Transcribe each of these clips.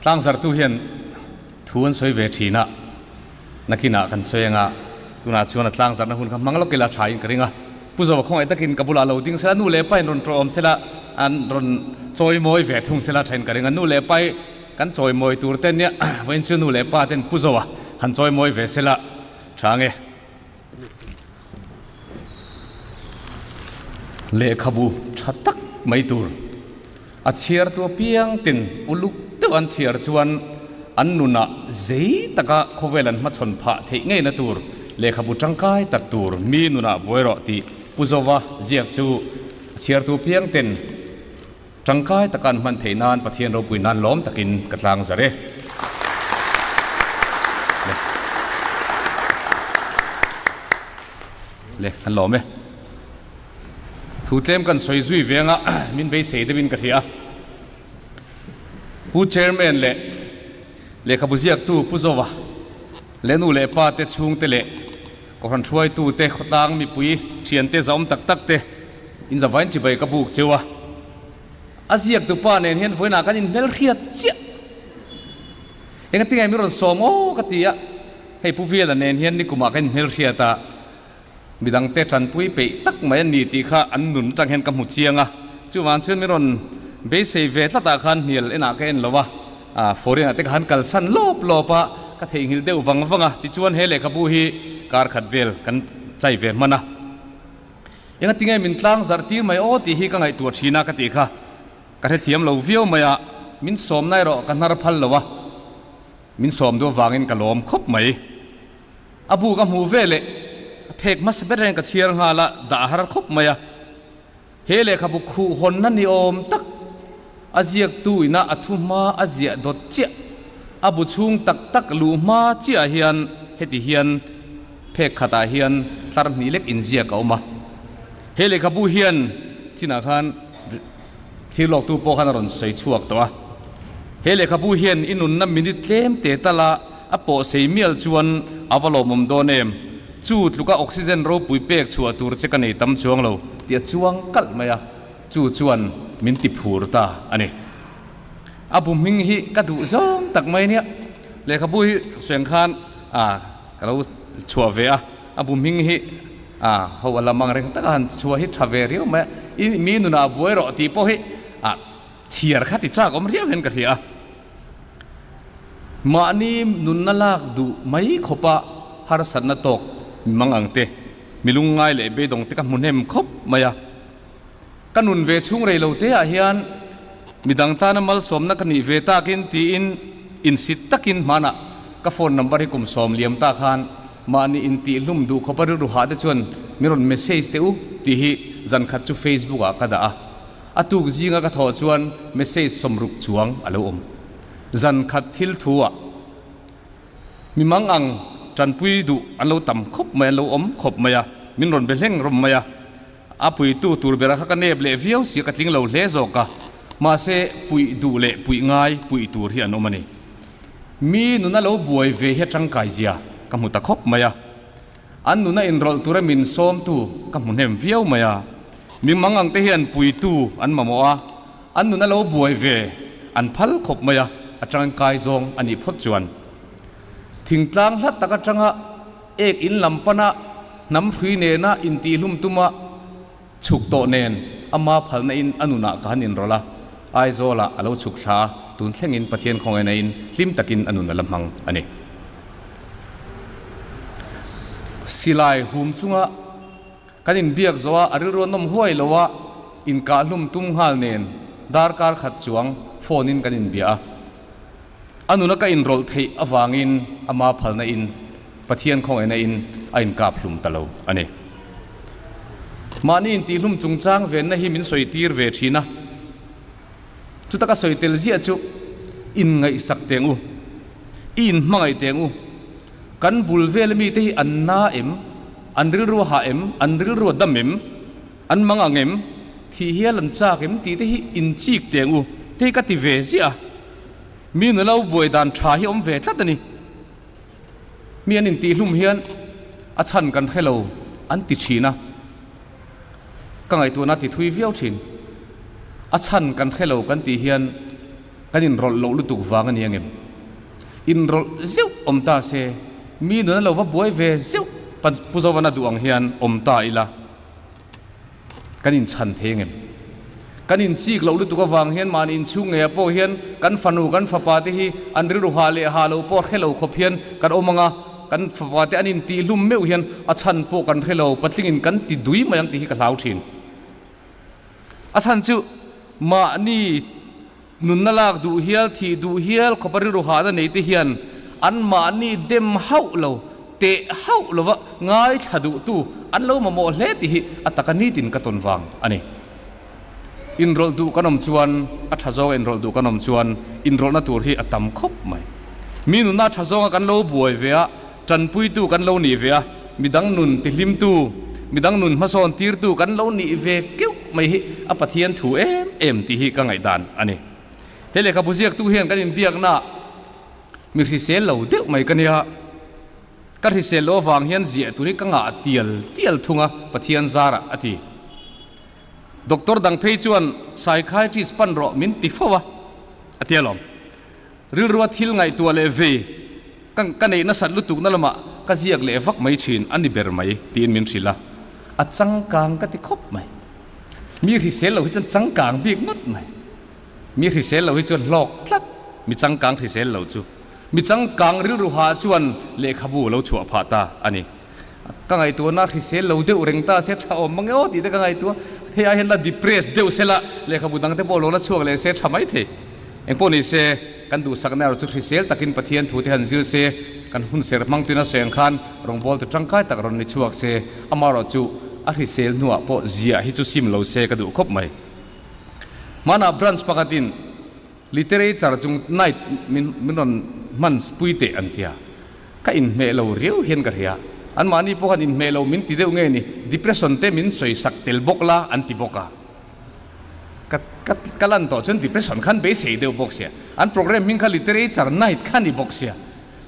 Tlangzartu hian thu an sawi ve thin a, nakinah kan sawi anga tunah chuan a tlangzarna hun kha hmang lawk ila tha in ka ring a. Pu Zoa khawngaih takin ka bulah lo ding sela, nu leh pain rawn tawhawm sela, an rawn chawimawi ve thung sela tha in ka ring a. Nu leh pai kan chawimawi tur te nia, vawiin chu nu leh pa ten Pu Zoa han chawimawi ve sela tha nge. Lehkhabu tha tak mai tur a chhiartu apiang tin uluk deuh an chhiar chuan an nunah zei taka khawvel an hmachhawn phah theih ngeina tur lehkhabu tangkai tak tur mi nunah buai rawh tih Pu Zova ziak chu a chhiartu apiang ten tangkai taka an hman theih nan Pathian ropui nan lawm takin ka tlang zar e. Le. Le, kan lawm e. Thu tlem kan sawi zui ve anga min beisei deuhin ka hria a. Pu Chairman leh lehkhabu ziaktu Pu Zova leh nu leh pa te chhungte leh Kohhran hruaitute, khawtlang mipui thiante zahawm tak tak te in zavain chibai ka buk cheu a. A ziaktu pa nen hian vawiinah kan inhmelhriat chiah. Engati nge min rawn sawm aw ka ti a, hei Pu Viala nen hian nikumah kan inhmelhriat a, midangte tanpui peih tak mai an ni tih kha an nun atang hian ka hmu chiang a, chuvang chuan min rawn beisei ve tlatah khan hnial enah ka en lo a, foreign ah te ka han kalsan lawp lawp a, ka theihnghilh deuh vang vang a, tichuan he lehkhabu hi kar khat vel kan chai ve hman a. Engati nge min tlang zarh tir mai aw tih hi ka ngaihtuah thin a ka tih kha ka hrethiam lo viau mai a, min sawmna erawh ka hnar phal lo a, min sawm duh avangin ka lawm khawp mai. A bu ka hmuh ve leh a phek hmasa ber reng ka chhiar nghal a, dah a har khawp mai a. He lehkhabu khuh hawnna ni awm tak a ziaktu ina a thu hma a ziah dawt chiah, a bu chhung tak tak luh hma chiah hian heti hian phek khatah hian tlar hnih lek inziak a awm a. He lehkhabu hian chinah khan thlir lawktu pawh khan a rawn sawi chhuak tawh a. He lehkhabu hian i nunna minute tlem te tala a pawh sei mial chuan a va lawmawm dawn em? Chu tluka oxygen ropui pek chhuah tur che ka nei tam chuang lo tih a chuang kalh mai a, chu chuan min ti phur ta a ni. A bu hming hi ka duh zawng tak mai nia, lehkhabu hi sueng khan a ka lo chhuah ve a, a bu hming hi a ho a lam ang reng taka han chhuah hi tha ve riau mai a, i mi nunah buai rawh tih pawh hi a chhiar kha ti chak awm riau hian ka hria a. Mahni nunna lak duh mai khawpa harsatna tawk mi mang ang te, mi lungngai leh beidawng te ka hmu hnem khawp mai a. Ka nun ve chhung rei lo te ah hian midang tana malsawmna ka nih ve takin tiin insit takin hmanah ka phone number hi kum sawm liam ta khan mahni intihhlum duh khawpa rilru hah te chuan min rawn message teh u tih hi zan khat chu Facebook ah ka dah a. A tuk zinga ka thawh chuan message sawmruk chuang a lo awm. Zan khat thil thu ah mi mang ang tanpui duh an lo tam khawp mai, an lo awm khawp mai a, min rawn be hleng rawm mai a. A puitu tur bera kha ka nep leh viau si a, ka tling lo hle zawk a. Mahse puih duh leh puih ngai puih tur hi an awm a ni. Mi nuna lo buai ve hi a tangkai zia ka hmu ta khawp mai a. An nuna inrawlh tura min sawmtu ka hmu hnem viau mai a. Mi mang ang te hian puitu an mamawh a, an nuna lo buai ve an phal khawp mai a, a tangkai zawng a nih phawt chuan. Thingtlang hlat tak atanga ek in lam pana hnam hrui nena intihlum tuma chhuk tawh nen ama phalna in a nunah ka han inrawlh a, Aizawlah a lo chhuk thla a, tun thlengin Pathian khawngaihna in hlim takin a nun a la hmang a ni. Silai hum chunga Kan inbiak zawh a, a rilru a nawm huai lo a, inkahlum tum nghal nen darkar khat chuang phone in kan inbia a. A nuna ka inrawlh theih avangin ama phalna in Pathian khawngaihna in a inkap hlum ta lo a ni. Mahni intihhlum chungchang venna hi min sawi tir ve thin a, chuta ka sawi tel ziah chu inngaihsak teng u, i inhmangaih teng u, Kan bul vel mite hi an na em? An rilru a hah em? An rilru a dam em? An mang ang em? Thih hial an chak em? Tih te hi inchik teng u te hi ka ti ve ziah a. Mi nulo buai dan tha hi awm ve tlat a ni. Mi an intihlum hian a chhan kan hre lo an ti thin a. Ka ngaihtuahna ti thui viau thin. A chhan kan hre lo kan tih hian. Kan inrawlh loh lutuk vang a ni angem? Inrawlh zeuh awm ta se, mi nun a lo va buai ve zeuh Pu Zovana duh ang hian awm ta ila kan inchhan thei angem? Kan inchik loh lutuk avang hian mahni inchhung ngeiah pawh hian kan fanu kan fapa te hi an rilru hah leh hah lo pawh hre lo khawp hian kan awm ang a, kan fapa te an intihhlum meuh hian a chhan pawh kan hre lo, patlingin kan ti dui mai ang tih hi ka hlau thin. A chhan chu mahni nunna lak duh hial, thih duh hial khawpa rilru hahna nei te hian an mahni dem hauh lo, teh hauh lova ngaithla duhtu an lo mamawh hle tih hi a taka nitin ka tawn vang a ni. Inrawlh duh kan awm chuan, a tha zawnga inrawlh duh kan awm chuan inrawlhna tur hi a tam khawp mai. Mi nunna a tha zawnga kan lo buai ve a, Tanpuitu kan lo nih ve a, midang nun tihlimtu, midang nun hmasawn tirtu kan lo nih ve keuh mai hi a Pathian thu em em tih hi ka ngaihdan a ni. He lehkhabu ziaktu hian kan inbiakna mi hrisel lo deuh mai ka nia, ka hrisel loh avang hian ziah tur hi ka ngah tial tial thung a Pathian zarah a ti. Doctor dang phei chuan psychiatrist pan rawh min ti fo a, a ti alawm. Rilrua thil ngaihtuah leh vei ka ka neih nasat lutukna lamah ka ziak leh vak mai thin a ni ber mai tiin min hrilh a, a changkang ka ti khawp mai. Mi hrisel lo hi chuan changkang bik ngawt mai. Mi hrisel lo hi chuan hlawk tlat, mi changkang hrisel lo chu. Mi changkang rilru hah chuan lehkhabu a lo chhuah phah ta a ni. Ka ngaihtuahna hrisel lo deuh reng ta se tha awm mang e aw tih te ka ngaihtuah. Hei ai hian la depress deuh se la, lehkhabu dang te pawh lo la chhuak leh se tha mai thei. Engpawh ni se, kan duhsakna erawh chu hrisel takin Pathian thu te han zir se, kan hun ser hmang tuin a sawi ang khan rawngbawltu tangkai tak rawn ni chhuak se, amaherawh chu a hrisel hnuah pawh ziah hi chu sim lo se ka duh khawp mai. Hmanah branch pakhatin Literature chung night min min rawn hman pui teh an tia. Ka inhmeh lo riau hian ka hria. Anmahni pawh khan inhmeh lo min ti deuh nge ni, depression te min sawi sak tel bawk la an ti bawk a. Ka ka ka lan tawh chuan depression khan beisei deuh bawk sia. An program hming kha literature night kha ni bawk sia.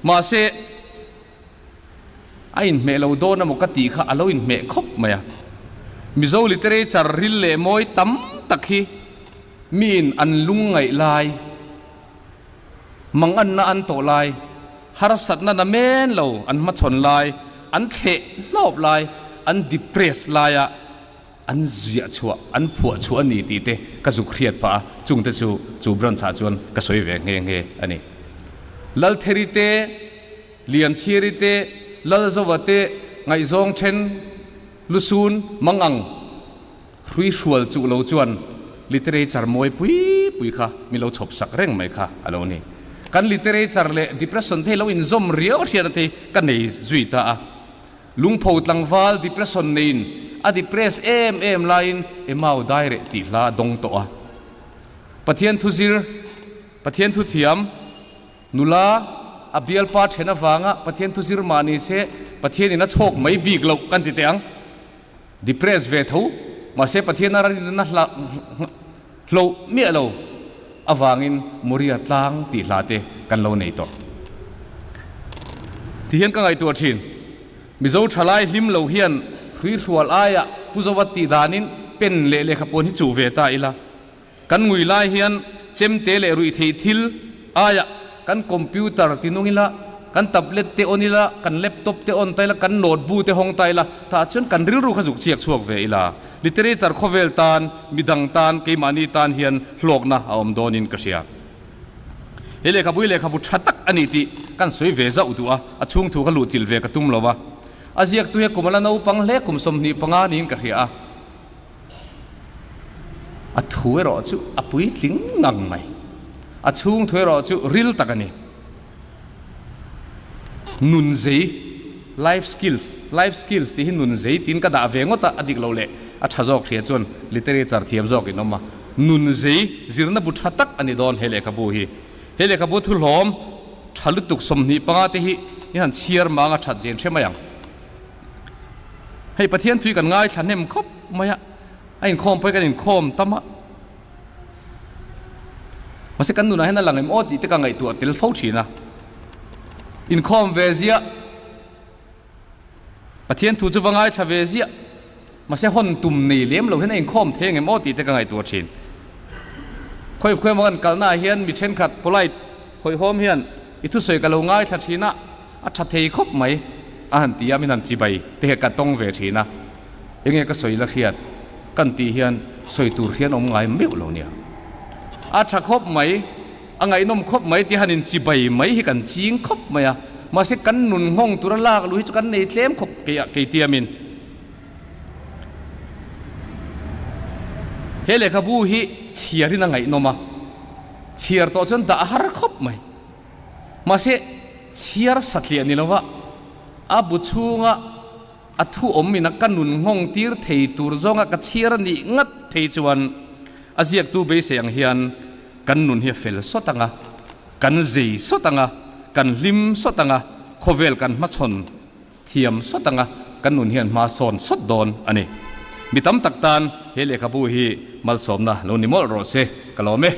Mahse a inhmeh lo dawn emaw ka tih kha a lo inhmeh khawp mai a. Mizo literature ril leh mawi tam tak hi Miin an lungngaih lai, manganna an tawh lai, harsatna na men lo an hmachhawn lai, an thleh hnawp lai, an depress laia an ziah chhuah, an phuah chhuah a ni tih te ka zuk hriat pah a, chungte chu chu branch ah chuan ka sawi ve nghe nghe a ni. Laltheri te, Lianchhiari te, Lalzova te ngaihzawng then lusun mangang Hrui hrual chuh lo chuan literature mawi pui pui kha mi lo chhawp sak reng mai kha a lo ni. Kan literature leh depression te hi lo inzawm riau a hriatna te hi ka nei zui ta a. Lungpho tlangval depression neiin a depress em em laiin Emau dai reh tih hla a dawng tawh a. Pathian thu zir, Pathian thu thiam, nula a bialpa then avanga Pathian thu zir mah ni se Pathianin a chhawk mai bik loh kan ti teh ang. Depress ve tho, mahse Pathian a rinna hla hloh miah lo avangin Moria tlang tih hla te kan lo nei tawh. Ti hian ka ngaihtuah thin, Mizo thalai hlim lo hian hruihrual aia Pu Zova tih danin pen leh lehkha puan hi chuh ve ta ila. Kan ngui lai hian chemte leh ruih theih thil aiah kan computer ti nung ila, kan tablet te on ila, kan laptop te on ta ila, kan notebook te hawng ta ila, tah chuan kan rilru kha zuk chhiak chhuak ve ila. Literature khawvel tan, midang tan, keimahni tan hian hlawkna a awm dawnin ka hria. He lehkhabu hi lehkhabu tha tak a ni tih kan sawi ve zauh duh a, a chhung thu kha luhchilh ve ka tum lo a. A ziaktu hi a kum a la naupang hle, kum 25 niin ka hria a. A thu erawh chu a puitling ngang mai. A chhung thu erawh chu ril tak a ni. Nun zei, life skills, life skills tih hi nun zei tiin ka dah ve ngawt a, a dik lo leh a tha zawk hria chuan literature thiam zawk in awm a. Nun zei zirna bu tha tak a ni dawn he lehkhabu hi. He lehkhabu thu hlawm tha lutuk 25 te hi i han chhiar mang a that zen hre mai ang. Hei Pathian thui kan ngaithla hnem khawp mai a, a inkhawm pawh hi kan inkhawm tam a. Mahse kan nunah hian a lang em aw tih te ka ngaihtuah tel fo thin a. Inkhawm ve ziah, Pathian thu chu va ngaithla ve ziah, mahse hawn tum nei lem lo hian a inkhawm thei ang em aw tih te ka ngaihtuah thin. Khawi khawi emaw kan kalnaah hian mi thenkhat polite hawihhawm hian i thusawi ka lo ngaithla thin a, a tha thei khawp mai a han ti a, min han chibai te hi ka tawng ve thin a. Enge ka sawi la hriat kan tih hian sawi tur hian awm ngai meuh lo nia. A tha khawp mai, a ngaihnawm khawp mai tih han in chibai mai hi kan ching khawp mai a, mahse kan nun nghawng tura lak luh hi chu kan nei tlem khawp kei kei tiamin. He lehkhabu hi chhiarin a ngaihnawm a, chhiar tawh chuan dah a har khawp mai. Mahse, chhiar satliah ni lova a bu chhunga a thu awmin a ka nun nghawng tir thei tur zawnga ka chhiar a nih ngat phei chuan a ziaktu beisei ang hian kan nun hi a fel sawt ang a, kan zei sawt ang a, kan hlim sawt ang a, khawvel kan hmachhawn Thiam sawt anga kan nun hian hma sawn sawt dawn a ni. Mi tam tak tan he lehkhabu hi malsawmna lo ni mawlh rawh se, ka lawm e.